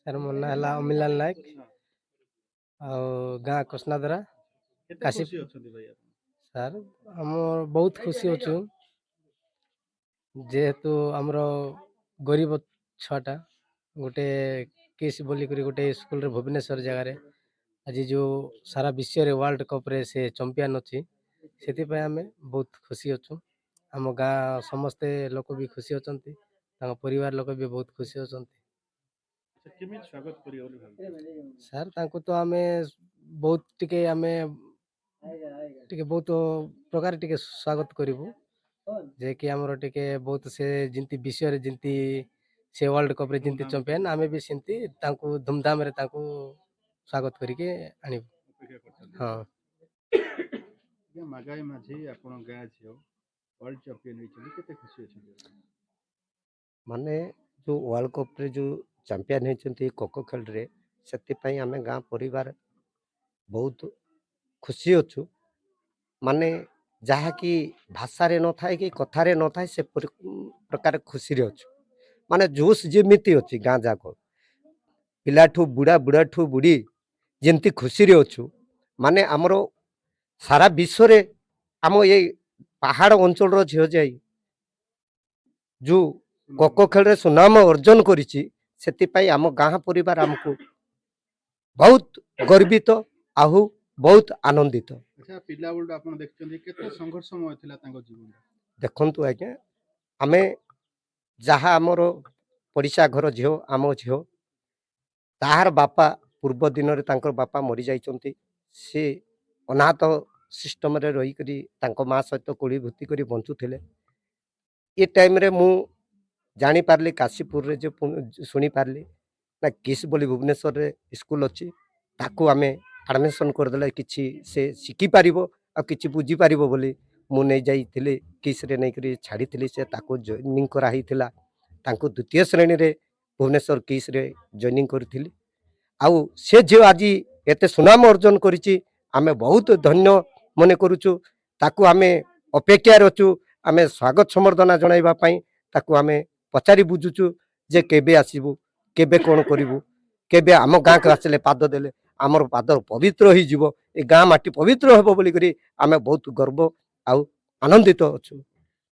Sir, ମୋ ନାଁ ହେଲା ଅମିଲାଲ ନାୟକ ଆଉ ଗାଁ କୃଷ୍ଣାଦରା। କେତେ ଖୁସି ଅଛନ୍ତି ଭାଇ ଆପଣ? ସାର୍, ଆମ ବହୁତ ଖୁସି ଅଛୁ, ଯେହେତୁ ଆମର ଗରିବ ଛୁଆଟା ଗୋଟେ କିସ୍ ବୋଲିକରି ଗୋଟେ ସ୍କୁଲରେ ଭୁବନେଶ୍ୱର ଜାଗାରେ ଆଜି ଯେଉଁ ସାରା ବିଶ୍ୱରେ ୱାର୍ଲଡ କପ୍ରେ ସେ ଚମ୍ପିଆନ୍ ଅଛି, ସେଥିପାଇଁ ଆମେ ବହୁତ ଖୁସି ଅଛୁ। ଆମ ଗାଁ ସମସ୍ତେ ଲୋକ ବି ଖୁସି ଅଛନ୍ତି, ତାଙ୍କ ପରିବାର ଲୋକ ବି ବହୁତ ଖୁସି ଅଛନ୍ତି। ଆଚ୍ଛା, କେମିତି ସ୍ୱାଗତ କରିବେ ବୋଲି ଭାବୁଛନ୍ତି? ସାର୍, ତାଙ୍କୁ ତ ଆମେ ବହୁତ ଟିକେ ଆମେ ଟିକେ ବହୁତ ପ୍ରକାର ଟିକେ ସ୍ୱାଗତ କରିବୁ ଯେ କି ଆମର ଟିକେ ବହୁତ ସେ ଯେମିତି ବିଶ୍ୱରେ ଯେମିତି ସେ ୱାର୍ଲଡ କପ୍ରେ ଯେମିତି ଧୁମଧାମ ଚମ୍ପିଆନ୍, ଆମେ ବି ସେମିତି ତାଙ୍କୁ ଧୁମଧାମରେ ତାଙ୍କୁ ସ୍ୱାଗତ କରିକି ଆଣିବୁ। ଅପେକ୍ଷା କରିଛନ୍ତି? ହଁ। ଆଜ୍ଞା, ମାଗାଇ ମାଝୀ, ଆପଣ ଗାଁ ଝିଅ ୱାର୍ଲଡ ଚାମ୍ପିୟନ ହେଇଛନ୍ତି, କେତେ ଖୁସି ଅଛନ୍ତି ଆପଣ? ମାନେ ଯେଉଁ ୱାର୍ଲଡ କପ୍ରେ ଯେଉଁ ଚାମ୍ପିୟନ୍ ହେଇଛନ୍ତି ଖୋଖୋ ଖେଳରେ, ସେଥିପାଇଁ ଆମେ ଗାଁ ପରିବାର ବହୁତ ଖୁସି ଅଛୁ। ମାନେ ଯାହାକି ଭାଷାରେ ନଥାଏ କି କଥାରେ ନଥାଏ, ସେ ପ୍ରକାର ଖୁସିରେ ଅଛୁ। ମାନେ ଜୋସ୍ ଯେମିତି ଅଛି, ଗାଁ ଯାକ ପିଲାଠୁ ବୁଢ଼ା, ବୁଢ଼ାଠୁ ବୁଢ଼ୀ ଯେମିତି ଖୁସିରେ ଅଛୁ। ମାନେ ଆମର ସାରା ବିଶ୍ୱରେ ଆମ ଏଇ ପାହାଡ଼ ଅଞ୍ଚଳର ଝିଅ ଯାଇ ଯେଉଁ ଖୋଖୋ ଖେଳରେ ସୁନାମ ଅର୍ଜନ କରିଛି, ସେଥିପାଇଁ ଆମ ଗାଁ ପରିବାର ଆମକୁ ବହୁତ ଗର୍ବିତ ଆଉ ବହୁତ ଆନନ୍ଦିତ। ଆଚ୍ଛା, ପିଲାବେଳଠୁ ଆପଣ ଦେଖିଛନ୍ତି, କେତେ ସଂଘର୍ଷମୟ ଥିଲା ତାଙ୍କ ଜୀବନଟା? ଦେଖନ୍ତୁ ଆଜ୍ଞା, ଆମେ ଯାହା ଆମର ପଡ଼ିଶା ଘର ଝିଅ, ଆମ ଝିଅ, ତାହାର ବାପା ପୂର୍ବ ଦିନରେ ତାଙ୍କର ବାପା ମରିଯାଇଛନ୍ତି। ସେ ଅନାଥ ସିଷ୍ଟମରେ ରହିକରି ତାଙ୍କ ମା ସହିତ କୋଳିଭୂତି କରି ବଞ୍ଚୁଥିଲେ। ଏ ଟାଇମ୍ରେ ମୁଁ ଜାଣିପାରିଲି କାଶୀପୁରରେ ଯେ ଶୁଣିପାରିଲି ନା କିସ୍ ବୋଲି ଭୁବନେଶ୍ୱରରେ ସ୍କୁଲ ଅଛି, ତାକୁ ଆମେ ଆଡ଼ମିସନ୍ କରିଦେଲେ କିଛି ସେ ଶିଖିପାରିବ ଆଉ କିଛି ବୁଝିପାରିବ ବୋଲି ମୁଁ ନେଇଯାଇଥିଲି। କିସ୍ରେ ନେଇକରି ଛାଡ଼ିଥିଲି। ସେ ତାକୁ ଜଏନିଂ କରାହେଇଥିଲା। ତାଙ୍କୁ ଦ୍ୱିତୀୟ ଶ୍ରେଣୀରେ ଭୁବନେଶ୍ୱର କିସ୍ରେ ଜଏନିଂ କରିଥିଲି। ଆଉ ସେ ଝିଅ ଆଜି ଏତେ ସୁନାମ ଅର୍ଜନ କରିଛି, ଆମେ ବହୁତ ଧନ୍ୟ ମନେ କରୁଛୁ। ତାକୁ ଆମେ ଅପେକ୍ଷାରେ ଅଛୁ, ଆମେ ସ୍ୱାଗତ ସମ୍ବର୍ଦ୍ଧନା ଜଣାଇବା ପାଇଁ। ତାକୁ ଆମେ ପଚାରି ବୁଝୁଛୁ ଯେ କେବେ ଆସିବୁ, କେବେ କ'ଣ କରିବୁ, କେବେ ଆମ ଗାଁକୁ ଆସିଲେ ପାଦ ଦେଲେ ଆମର ପାଦ ପବିତ୍ର ହେଇଯିବ, ଏ ଗାଁ ମାଟି ପବିତ୍ର ହେବ ବୋଲିକରି ଆମେ ବହୁତ ଗର୍ବ ଆଉ ଆନନ୍ଦିତ ଅଛୁ।